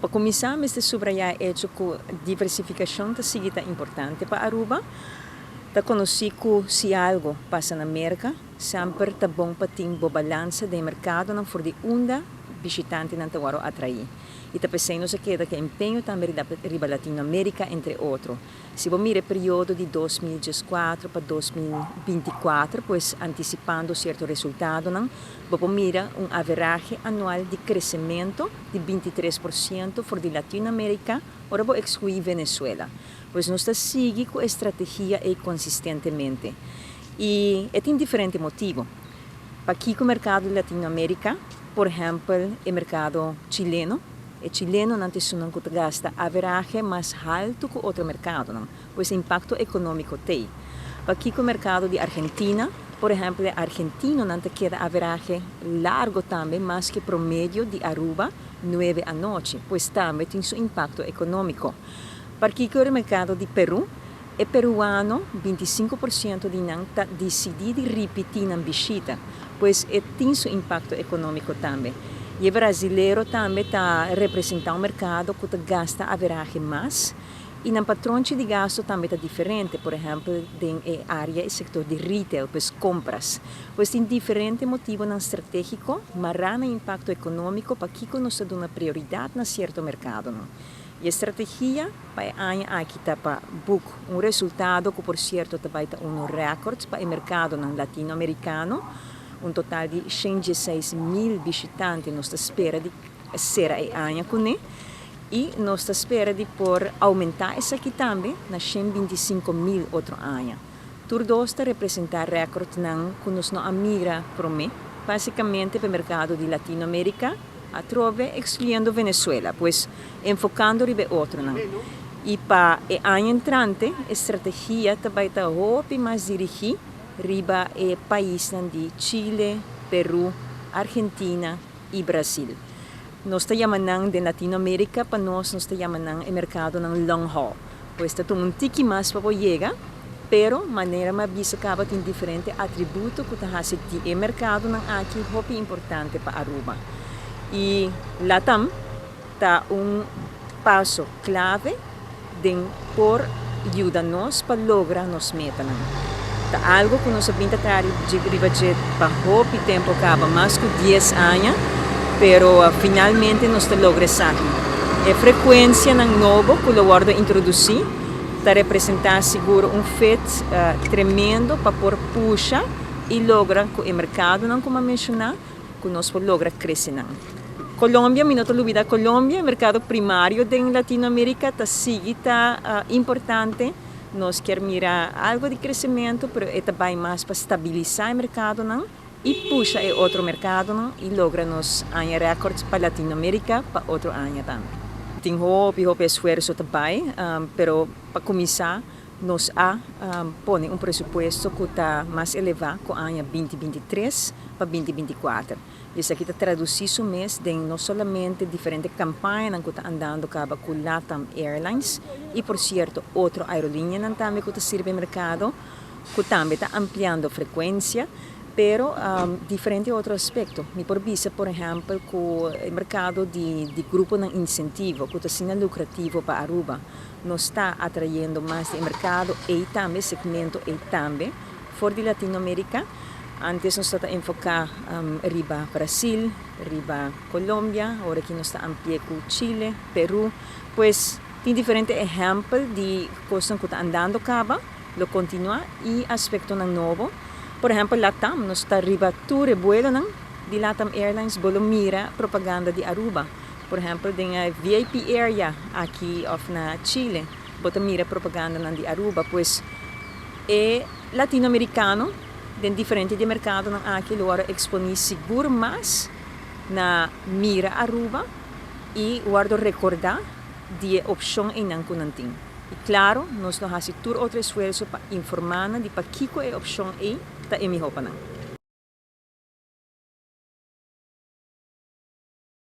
Pa cuminsa, mester subraya e hecho cu diversificacion ta sigui ta importante pa Aruba. Ta conoci cu si algo pasa na Merca, semper ta bon pa tin bo balansa den mercadonan for di unda bishitantenan ta wordo atrai. Y ta pesey nos a keda cu empeño tambe riba Latinoamerica, entre otro. Si bo mira e periodo di 2014 pa 2024, pues anticipando cierto resultadonan, bo por mira un averahe anual di crecemento di 23% for di Latinoamerica, ora bo exclui Venezuela. Pues nos ta sigui cu e strategia ey consistentemente. Y e tin diferente motibo. Pakico mercado di Latinoamerica? Por ehempel, e mercado chileno. E chilenonan ta esunnan cu ta gasta averahe mas halto cu otro mercadonan, pues impacto economico t'ey. Pakico mercado di Argentina? Por ehempel, e argentinonan ta keda averahe largo tambe mas cu promedio di Aruba, 9 anochi, pues tambe tin su impacto economico. Pakico e mercado di Peru? E peruano, 25% di nan ta dicidi di ripiti nan bishita, pues e tin su impacto economico tambe. Y e brasilero tambe ta representa un mercado cu ta gasta averahe mas y nan patronchi di gasto tambe ta diferente, por ehempel, den e area y sector di retail, pues compras. Pues tin diferente motibonan strategico, mara na impacto economico pakico nos ta duna prioridad na cierto mercadonan. Y e strategia pa e aña aki ta pa boek un resultado cu, por cierto, tambe ta un record pa e mercadonan latinoamericano, un total di 116 mil bishitante nos ta spera di cera e aña cune y nos ta spera di por aumenta esaki tambe na 125 mil otro aña. Tur dos ta representa recordnan cu nos no a mira prome, basicamente pa e mercado di Latinoamerica, atrobe excluyendo Venezuela, pues enfocando riba otronan. Y pa e aña entrante, e strategia tambe ta hopi mas dirigi riba e paisnan di Chile, Peru, Argentina y Brasil. Nos ta yama di Latinoamerica, pa nos, nos ta yama e mercadonan long haul. Pues ta un tiki mas pa yega, pero manera m'a bisa caba, tin diferente atributo cu ta haci di e mercadonan aki hopi importante pa Aruba. Y LATAM ta un paso clave den por yuda nos pa logra nos metanan. Ta algo cu nos a bin ta riba pa hopi tempo caba, mas cu 10 aña, pero finalmente nos ta logra esaki. E frecuencianan nobo cu lo wordo introduci ta representa sigur un fit tremendo pa por pusha y logra cu e mercadonan cu m'a menciona cu nos por logra crece nan. Colombia, mi no ta lubida Colombia, mercado primario di Latinoamerica, ta sigui ta importante. Nos kier mira algo di crecemento, pero e tambe mas pa stabilisa e mercadonan y pusha e otro mercadonan y logra nos aña record pa Latinoamerica pa otro aña tambe. Tin hopi, hopi esfuerso tambe, pero pa cuminsa nos a pone un presupuesto cu ta mas eleva cu aña 2023 pa 2024. Y esaki ta traduci su mes den no solamente diferente campaña cu ta andando caba cu LATAM Airlines y, por cierto, otro aerolineanan tambe cu ta sirbi mercado, cu tambe ta ampliando frecuencia, pero diferente otro aspecto. Mi por bisa, por ehempel, cu e mercado di gruponan incentivo, cu ta asina lucrativo pa Aruba, nos ta atrayendo mas di mercado y tambe segmento y tambe for di Latinoamerica. Antes nos tabata enfoca riba Brasil, riba Colombia, awor aki nos ta amplia cu Chile, Peru. Pues tin diferente ehempel di cos cu ta andando caba, lo continua y aspectonan nobo. Por ehempel, LATAM, nos ta riba tur vuelonan di LATAM Airlines, bo lo mira propaganda di Aruba. Por ehempel, den VIP area aki of na Chile, bo ta mira propagandanan di Aruba, pues e latinoamericano den diferente di mercadonan aki lo expone sigur mas na mira Aruba y wordo recorda di opcion einan cu nan tin. Y claro, nos lo haci tur otro esfuerso pa informa di pakico e opcion ey ta e miho pa nan.